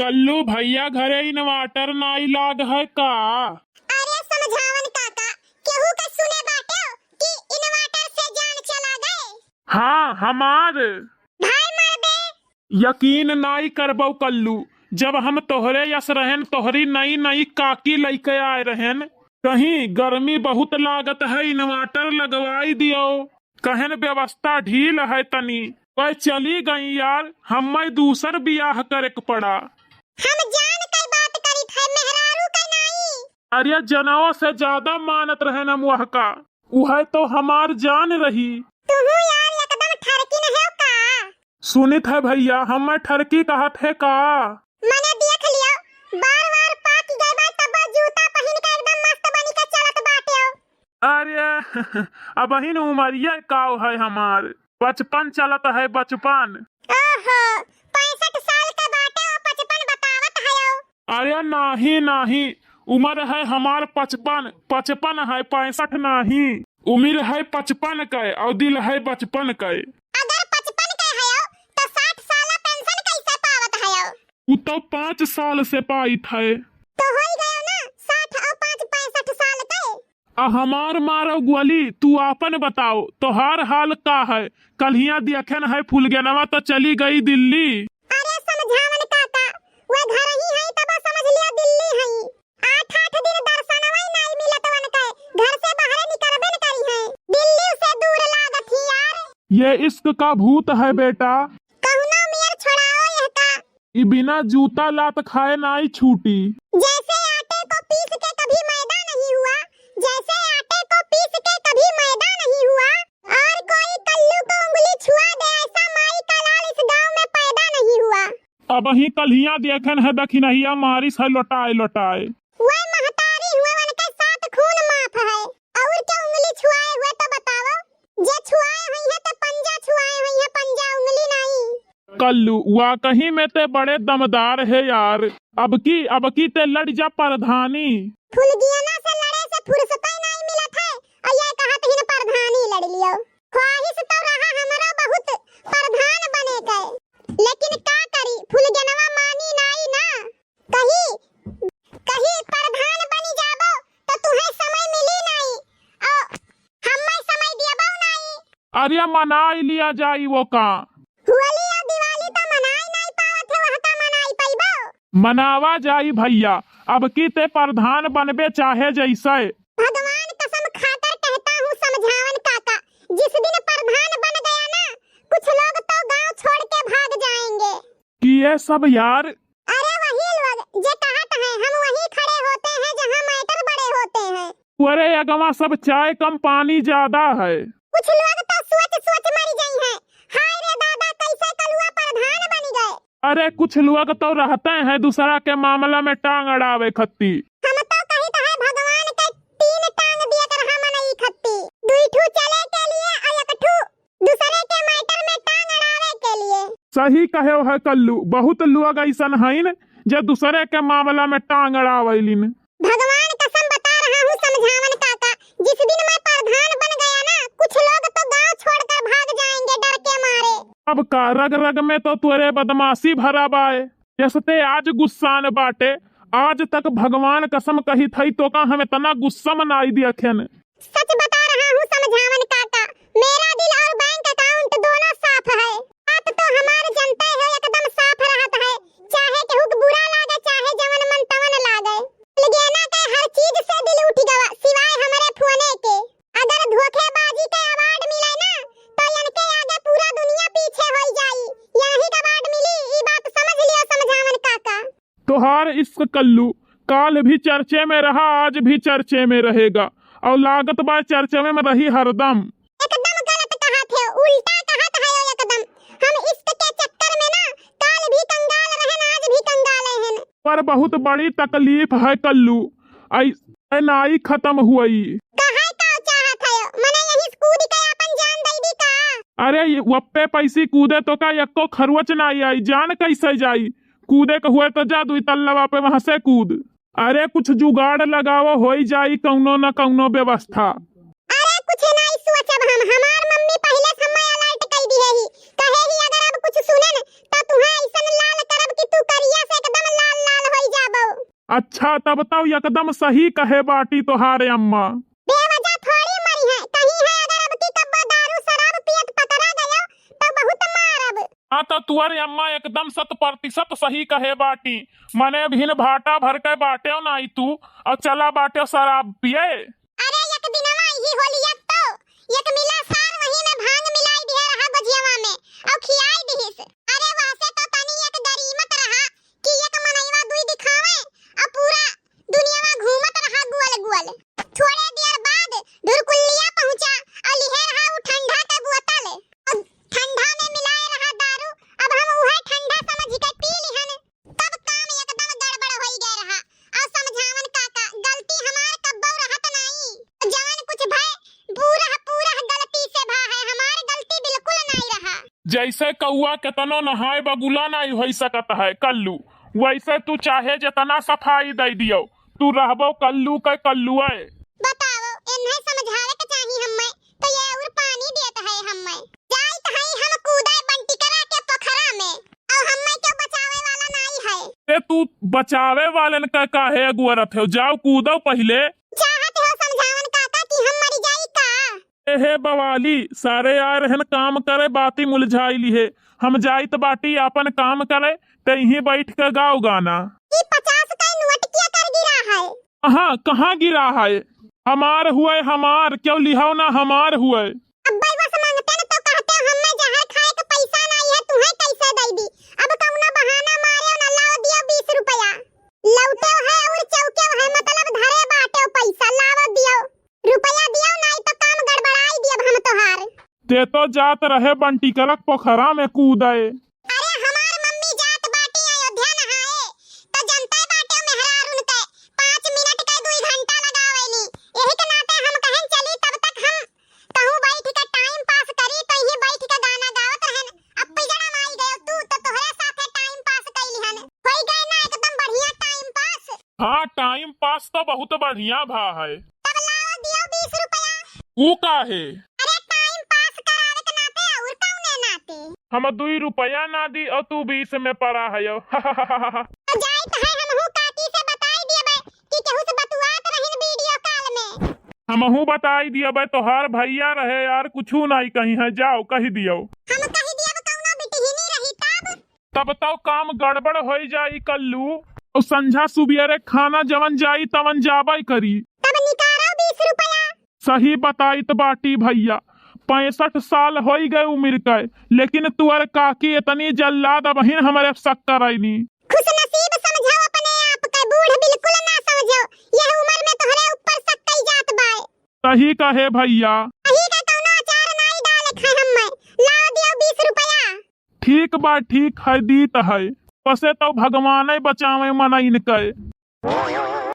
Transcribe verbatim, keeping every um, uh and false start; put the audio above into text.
कल्लू भइया घरे inverter नाई लाग है का? अरे समझावन काका, केहू के सुने बाटे कि inverter से जान चला गए? हाँ, हमार। भाई मर दे। यकीन नाई करबो कल्लू, जब हम तोहरे यस रहेन, तोहरी नई नई काकी लइके आए रहेन, कहीं गर्मी बहुत लागत है, inverter लगवाई दियो। कहेन व्यवस्था ढील है तनी, वह चली गई यार, हम्मे दूसर बियाह करे के पड़ा। हम जान के बात करित है, मेहरारू के नाई। अरे जनवा से ज्यादा मानत रहेन हम वह का, उहे तो हमार जान रही। तुहू यार एकदम ठरकी न है का? सुनित है भइया, हम्मे ठरकी कहत है का? मने देख लियो, बार बार पाक गए बा, तब जूता पहिन के एकदम मस्त बनी के चलत बाटे हो। अरे, अबहिन उमरिया काव है हमार, बचपन चलत है, बचपन। ओहो, पैंसठ साल के बाटे हो, पचपन बतावत है हो। अरे नाही, नाही, उमर है हमार पचपन, पचपन है, पैंसठ नाही। उमिर है पचपन के और दिल है बचपन के। अगर पचपन के है हो, तो साठ साल पेंशन कैसे पावत है हो? उ तो पाँच साल से पाइत है। तो होई गयो ना, साठ और पाँच पैंसठ साल के। आ हमार मारो गोली, तू आपन बताओ, तोहार हाल का है? कल्हिया देखेन है फुलगेनवा तो चली गई दिल्ली। अरे समझावन काका, वह घर ही है तब समझ लिया दिल्ली है। आठ आठ दिन दर्शनवा ही नाई मिलत वनके, घर से बाहरे निकलबे न करी है। दिल्ली से दूर लागत ही यार। ये इश्क का भूत है बेटा। कहुना मेर छोड़ाओ यह का। ई बिना जूता लात खाए नाई छूटी। जैसे आटे को पीस के कभी मैदा नहीं हुआ, जैसे आटे को पीस के कभी मैदा नहीं हुआ, और कोई कल्लू को उंगली छुआ दे, ऐसा माई का लाल इस गांव में पैदा नहीं हुआ। अबहीं कल्हिया देखेन है दखिनहिया मारिस है लोटाए लोटाए। वह महतारी हुए उनके साथ खून माफ है, और क्या उंगली छुआए हुए तो बताओ, जे छुआए हुई है तो पंजा छुआए हुई है, पंजा उंगली नहीं। कल्लू, वाकई में ते बड़े दमदार है यार। अबकी, अबकी ते लड़ जा प्रधानी। फुलगियना से लड़े से फुर्सत ही नहीं मिलत है, और ये कहत ही न प्रधानी लड़ लियो। ख्वाहिश तो रहा हमरा बहुत प्रधान बने के, लेकिन का करी, फुलगेनवा मानी नाई ना। कहीं, कहीं प्रधान बनी जाबो तो तुहे समय मिली नाई, और हम्मे समय दियबो नाई। अरे मनाई लिया जाई वो का। होली और दिवाली तो मनाई नाई पावत है, वह का मनाई पइबो? मनावा जाई भइया, अबकी ते प्रधान बनबे चाहे जैसे। भगवान कसम खाकर कहता हूँ समझावन काका, जिस दिन प्रधान बन गया ना, कुछ लोग तो गांव छोड़ के भाग जाएंगे। कि ये सब यार। अरे वही लोग जे कहत हैं, हम वहीं खड़े होते हैं जहाँ matter बड़े होते हैं। अरे अगवा सब चाय कम पानी ज्यादा है। कुछ लोग तो सोच सोच मर जाई हैं, हाय रे दादा कैसे कलुआ प्रधान बन गए। अरे कुछ लोग तो रहते हैं दूसरा के मामला में टांग अड़ावे खत्ती। हम तो कहित है भगवान के तीन टांग दियत रहा मनई खत्ती, दुई ठू चले के लिए और एक ठू दूसरे के matter में टांग अड़ावे के लिए। सही कहे है कल्लू, बहुत लोग ऐसन हईन जे दूसरे के मामला में टांग अड़ावेलिन। भगवान कसम बता रहा हूँ समझावन काका, जिस दिन मैं प्रधान बन गया ना, कुछ लोग तो गांव छोड़कर भाग जाएंगे डर के मारे। अब का, रग रग में तो तोरे बदमाशी भरा बाए, जैसे ते आज गुस्सान बाटे। आज तक भगवान कसम कहित हई तोका हम इतना गुस्सा में नाई दियखेन। सच बता रहा हूँ समझावन काका, मेरा दिल और bank account दोनों साफ है। बात तो हमार जनते हो एकदम साफ रहत है, चाहे केहू के बुरा लागे चाहे जवन मन तवन लागे। फुलगेना के हर चीज से दिल उठ गवा सिवाय हमरे फोने के। अगर धोखेबाजी के award मिले ना तो इनके आगे पूरा दुनिया पीछे होई जाई। यही award मिली, ई बात समझ लियो समझावन काका। तोहार इश्क कल्लू काल भी चर्चे में रहा, आज भी चर्चे में रहेगा और लागत बा चर्चे में रही हरदम। एकदम गलत कहत है, उल्टा कहत है एकदम। हम इश्क के चक्कर में ना काल भी कंगाल रहन, आज भी कंगाल रहन। पर बहुत बड़ी तकलीफ है कल्लू, ऐसे नाई खत्म हुई। कहे का चाहत है, मने यही से कूद के अपन जान दे दी का? अरे ये वप्पे पैसी कूदे तो का एको खरोच नाई आई, जान कैसे जाई? कूदे के हुए तो जा दुई तल्लवा पे वहां से कूद। अरे कुछ जुगाड़ लगाओ, होई जाई कौनो न कौनो व्यवस्था। अरे कुछ नाई सोचब हम, हमार मम्मी पहले से हमें alert कई दिए ही, कहे ही अगर अब कुछ सुने न तो तुहे ऐसन लाल करब कि तू करिया से एकदम अच्छा, तब तउ एकदम सही कहे बाटी तोहारे अम्मा। बेवजह थोड़ी मरिहैं, कहिहैं अगर अबकी कब्बो दारू शराब पियत पकड़ा गयो, तउ बहुत मारब। हाँ, त तुअरे अम्मा एकदम शत प्रतिशत सही कहे बाटी। मने अबहिन भाटा भर के बाटेउ नाई तू, अउर चला बाटेउ शराब पिए। अरे, एक दिनवा इही होलिया तो एक मिला सार वही में भांग मिलाई दिहे रहा गोझियवा में, अउ खियाई दिहिस। अरे, वहसे तो तनी एक गरीमत रहा कि एक मनइवा दुई दिखावे, अउ पूरा दुनियावा घूमत रहा गुअल गुअल। थोड़े देर बाद ढुरकुल्लिया पहुंचा अउ लिहे रहा उ ठंडा के बोतल। अउ ठंडा में मिलाए रहा दारू, अब हम उहे ठंडा समझ के पी लिहन। तब काम एकदम गड़बड़ होई गए रहा। अउ समझावन काका, गलती हमार कब्बो रहत नाई। जवन कुछ भय, पूरा पूरा गलती से भा है, हमार गलती बिल्कुल नाई रहा। जैसे कौआ केतनो नहाए बगुला नाई होई सकत है कल्लू, वैसे तू चाहे जेतना सफाई दे दियो, तू रहबो कल्लू के कल्लुए। बताओ, एन्हे समझावे के चाही हम्मे, तो ये और पानी देत है हम्मे। जाइत है हम कूदे बंटिकरा के पोखरा में, और हम्मे क्यों बचावे वाला नाई है। ते तू बचावे वालन का काहे अगुअरत हो? जाओ कूदो पहिले। चाहत हो समझावन काका कि हम मर जाई का? ए हे बवाली, सारे आए रहन काम करे, बाती मुलझाई लिहे। हम जाइत बाटी आपन काम करे, ते इहीं बैठ के गाओ गाना। ई पचास का नोट क्या कर गिरा है? कहाँ, कहाँ गिरा है? हमार हुए, हमार, क्यों लिहाओ ना हमार हुए? अब्बे बस मांगते न तो कहते, हम्मे जहर खाए के पैसा नाई है, तुहे कैसे दे दी? अब कौनो बहाना मारे न, लाओ दियो बीस रुपया। लौटे है और चौके है, मतलब धरे बाटे पैसा, लाओ दियो। रुपया दियो, नाई तो काम गड़बड़ाई दियब हम तोहार। ते तो जात रहे बंटिकरक पोखरा में कूदे। अरे हमार मम्मी जात बाटी अयोध्या नहाए, तो जनते बाटे मेहरारून के पाँच मिनट के दुई घंटा लगावेली। यही के नाते हम कहन चली, तब तक हम कहूँ बैठ के टाइम पास करी, तो यही बैठ के गाना गावत रहन। अब पिजड़ा माई गयो तू, तो तोहरे साथे टाइम पास कैली हन। होई गए ना एकदम बढ़िया टाइम पास। हाँ, टाइम पास तो बहुत बढ़िया भा है। तब लाओ दियो बीस रुपया। ऊ का है? अरे टाइम पास करावे के नाते और कौने नाते? हम दुई रुपया ना दी और तू बीस में पड़ा है। तो जाइत है हमहू काकी से बताई दियबे कि केहू से बतुआत रहिन वीडियो कॉल में। हमहू बताई दियबे, तोहार भैया रहे यार, कुछू नाई कही है, जाओ कही दियो। हम कही दियब कौनो बिटहिनी रही तब। तब तो काम गड़बड़ होई जाई कल्लू। और संझा सुबेरे खाना जवन जाई तवन जाबे करी। तब निकालो बीस रुपया। सही बताइत बाटी भैया, पैंसठ साल होई गए उमिर के, लेकिन तुअर काकी इतनी जल्लाद अबहिन हमरे शक करैनी। खुशनसीब समझो अपने आप के, बूढ़ बिल्कुल ना समझो, यह उम्र में तोहरे ऊपर शक कई जात बाय। सही कहे भैया। सही का कौनो अचार नाई डाले खाए हम्मे, लाओ दियो बीस रुपया। ठीक बा, ठीक है, दीत है। पसे तो भगवाने बचावे मनइन के।